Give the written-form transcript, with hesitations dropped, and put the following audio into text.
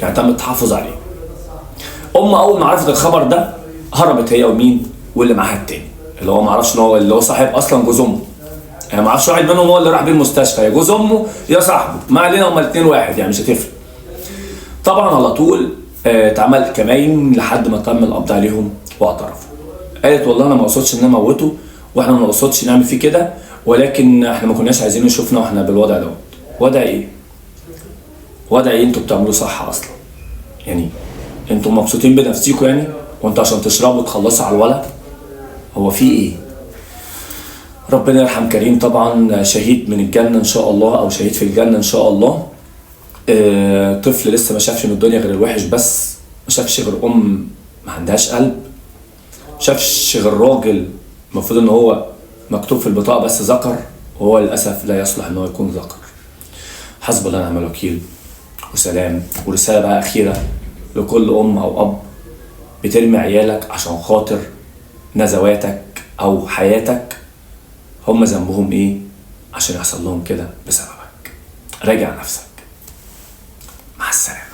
يعني تم التحفظ عليه. امه اول ما عرفت الخبر ده هربت هي ومين واللي معاها التاني اللي هو ما اعرفش ان هو اللي هو صاحب اصلا جوز امه، يعني ما اعرفش واحد منهم هو اللي راح بيه المستشفى، يا جوز امه يا صاحبه، ما علينا هما الاثنين واحد يعني مش هتفرق. طبعا على طول اتعمل كمين لحد ما تم القبض عليهم واعترفوا. قالت والله انا ما اقصدش ان انا اموته، واحنا ما نقصدش نعمل فيه كده، ولكن احنا ما كناش عايزينه يشوفنا واحنا بالوضع دوت. وضع ايه؟ وضع ايه انتوا بتعملوه صح اصلا؟ يعني انتوا مبسوطين بنفسيكوا يعني؟ وانتوا عشان تشربوا تخلصوا على الولد؟ هو في ايه؟ ربنا يرحم كريم طبعا، شهيد من الجنة ان شاء الله، او شهيد في الجنة ان شاء الله. طفل لسه ما شافش من الدنيا غير الوحش بس، ما شافش غير ام ما عندهاش قلب، ما شافش غير راجل المفروض ان هو مكتوب في البطاقة بس ذكر، وهو للاسف لا يصلح ان هو يكون ذكر. حسب الله ونعم الوكيل وسلام. ورسالة بقى اخيرة لكل ام او اب بترمي عيالك عشان خاطر نزواتك او حياتك، هم ذنبهم ايه عشان يحصل لهم كده بسببك؟ راجع نفسك. مع السلامة.